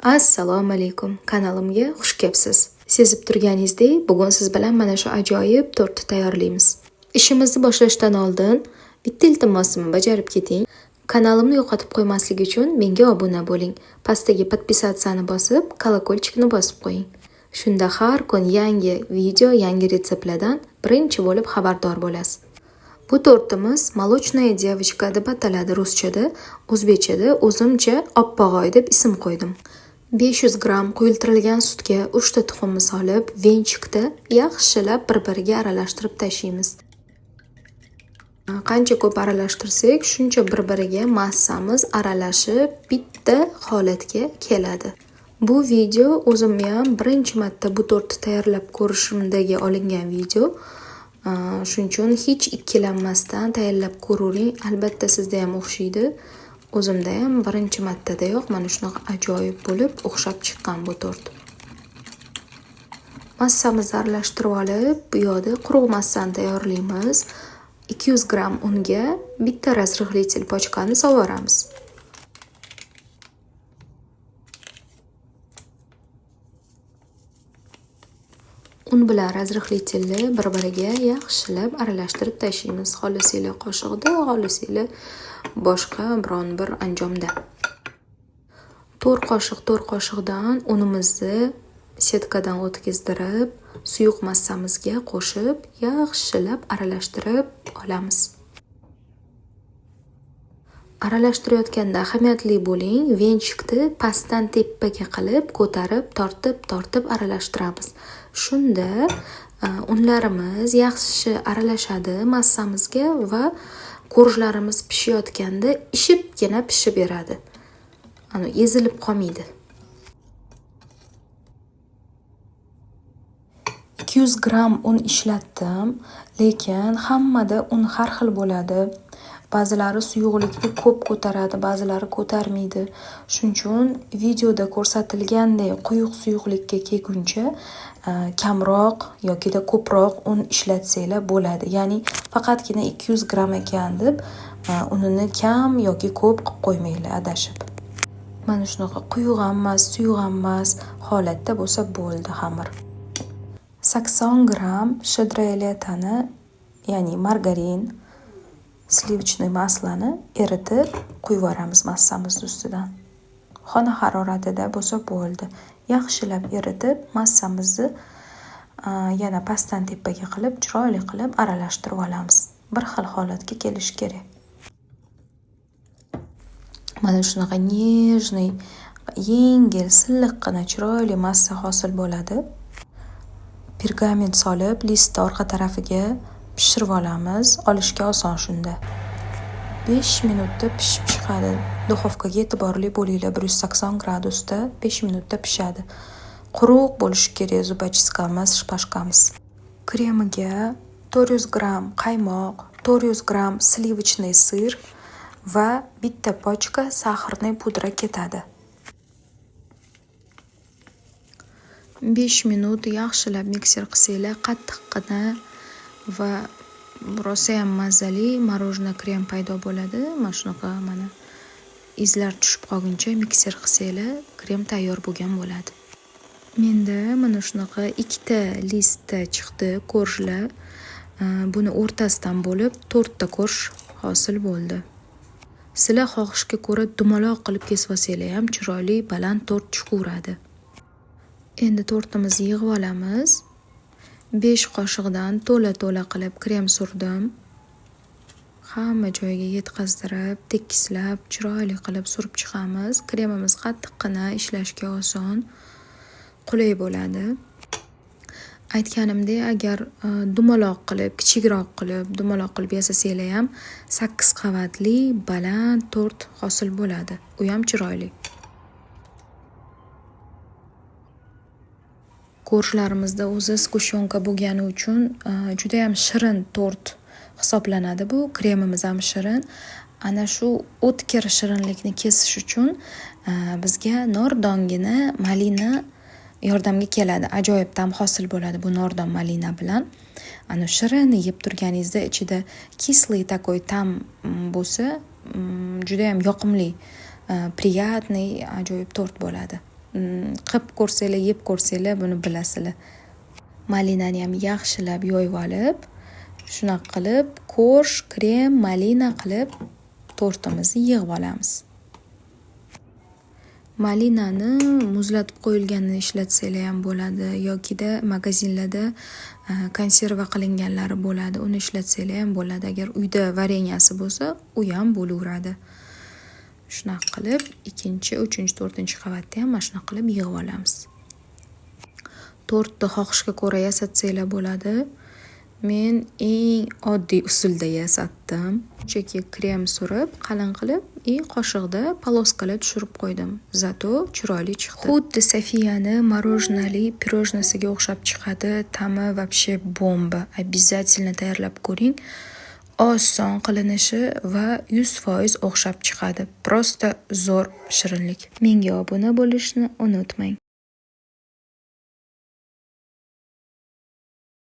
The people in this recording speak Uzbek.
Assalomu alaykum, kanalimga xush kelibsiz. Sezib turganingizdek, bugun siz bilan mana shu ajoyib tortni tayyorlaymiz. Ishimizni boshlashdan oldin bitta iltimosimni bajarib keting. Kanalimni yo'qotib qo'ymaslik uchun menga obuna bo'ling. Pastdagi подписаться ni bosib, колокольчик ni bosib qo'ying. Shunda har kun yangi video, yangi retseptlardan birinchi bo'lib xabardor bo'lasiz. Bu tortimiz "Молочная девочка" deb ataladi ruschada, o'zbekchada o'zimcha oppog'oy deb ism qo'ydim. 500 gramm quyultirilgan sutga 3 ta tuxumni solib, венчик da yaxshilab bir-biriga aralashtirib tashlaymiz. Qancha ko'p aralashtirsak, shuncha bir-biriga massamiz aralashib, bitta holatga keladi. Bu video o'zimni ham birinchi marta bu tortni tayyorlab ko'rishimdagi olingan video. Shuning uchun hech ikkilanmasdan tayyorlab ko'ravering. Albatta sizda ham o'xshaydi. O'zimda ham birinchi martadayoq mana shunaqa ajoyib bo'lib o'xshab chiqqan bu tort. Massamizni aralashtirib olib, bu yoqda quruq massani tayyorlaymiz. 200 gramm unga bitta разрыхлитель pochkani solvoramiz. Un bilan разрыхлитель ni bir-biriga yaxshilab aralashtirib tashlaymiz. Xohlasanglar qoshiqda, xohlasanglar boshqa biron bir anjomda. 4 qoshiq 4 qoshiqdan unimizni setkadan o'tkazdirib, suyuq massamizga qo'shib, yaxshilab aralashtirib olamiz. Aralashtirayotganda ahamiyatli bo'ling, венчик ni pastdan tepaga qilib, ko'tarib, tortib, tortib aralashtiramiz. Shunda unlarimiz yaxshi aralashadi massamizga va корж larimiz pishayotganda ishibgina pishib beradi. Ani ezilib qolmaydi. 200 gramm un ishlatdim, lekin hammada un har xil bo'ladi. Ba'zilari suyuqlikni ko'p ko'taradi, ba'zilari ko'tarmaydi. Shuning uchun videoda ko'rsatilgandek quyuq suyuqlikka kelguncha kamroq yokida ko'proq un ishlatsanglar bo'ladi. Ya'ni faqatgina 200 gramm ekan deb unini kam yoki ko'p qilib qo'ymanglar adashib. Mana shunaqa quyuq ham emas, suyuq ham emas holatda bo'lsa bo'ldi xamir. 80 gramm "Щедрое лето" ni, ya'ni margarin, сливочный масло ni eritib quyib yuboramiz massamizni ustidan. Xona haroratida bo'lsa bo'ldi. Yaxshilab eritib, massamizni yana pastdan tepaga qilib, chiroyli qilib aralashtirib olamiz. Bir xil holatga kelishi kerak. Mana shunaqa нежный, yengil, silliqqina chiroyli massa hosil bo'ladi. Pergament solib, listni orqa tarafiga pishirib olamiz. Olishga oson shunda. 5 minutda pishib chiqadi. Duxovkaga e'tiborli bo'linglar, 180 gradusda 5 minutda pishadi. Quruq bo'lishi kerak зубочистка miz, шпажка miz. Kremiga 400 gramm qaymoq, 400 gramm сливочный сыр va bitta pochka сахарный pudra ketadi. 5 minut yaxshilab mikser qilsanglar, qattiqqina va rosayam mazali мороженое krem paydo bo'ladi. Mana shunaqa mana izlar tushib qolguncha mikser qilsanglar, krem tayyor bo'lgan bo'ladi. Menda mana shunaqa ikkita listda chiqdi корж lar. Buni o'rtasidan bo'lib to'rtta корж hosil bo'ldi. Sizlar xohishga ko'ra dumaloq qilib kesib olsanglar ham chiroyli baland tort chiqaveradi. Endi tortimizni yig'ib olamiz. 5 qoshiqdan to'la-to'la qilib krem surdim. Hamma joyiga yetkazdirib, tekislab, chiroyli qilib surib chiqamiz. Kremimiz qattiqqina, ishlashga oson, qulay bo'ladi. Aytganimdek, agar dumaloq qilib, kichikroq qilib, dumaloq qilib yasasanglar ham 8 qavatli baland tort hosil bo'ladi. U ham chiroyli. Корж larimizda o'zi сгущёнка bo'lgani uchun judayam shirin tort hisoblanadi bu. Kremimiz ham shirin. Ana shu o'tkir shirinlikni kesish uchun bizga nordongina malina yordamga keladi. Ajoyib ta'm hosil bo'ladi bu nordon malina bilan. Ana shirin yeb turganingizda ichida кислый такой ta'm bo'lsa, judayam yoqimli, приятный, ajoyib tort bo'ladi. Qilib ko'rsanglar, yeb ko'rsanglar, buni bilasizlar. Malinani ham yaxshilab yoyib olib, shunaqa qilib корж, krem, malina qilib tortimizni yig'ib olamiz. Malinani muzlatib qo'yilganini ishlatsanglar ham bo'ladi yokida magazinlarda konserva qilinganlari bo'ladi, uni ishlatsanglar ham bo'ladi. Agar uyda varenyasi bo'lsa, u ham bo'laveradi. Shunaqa qilib ikkinchi, uchinchi, to'rtinchi qavatni ham mana shunaqa qilib yig'ib olamiz. Tortni xohishga ko'ra yasatsanglar bo'ladi. Men eng oddiy usulda yasatdim. Shunchaki krem surib, qalin qilib и qoshiqda полоска lar tushirib qo'ydim. Зато chiroyli chiqdi. Xuddi Sofiyani мороженое li пирожное siga o'xshab chiqadi. Ta'mi вообще bomba. Обязательно tayyorlab ko'ring. Oson qilinishi va 100% o'xshab chiqadi. Просто zo'r shirinlik. Menga obuna bo'lishni unutmang.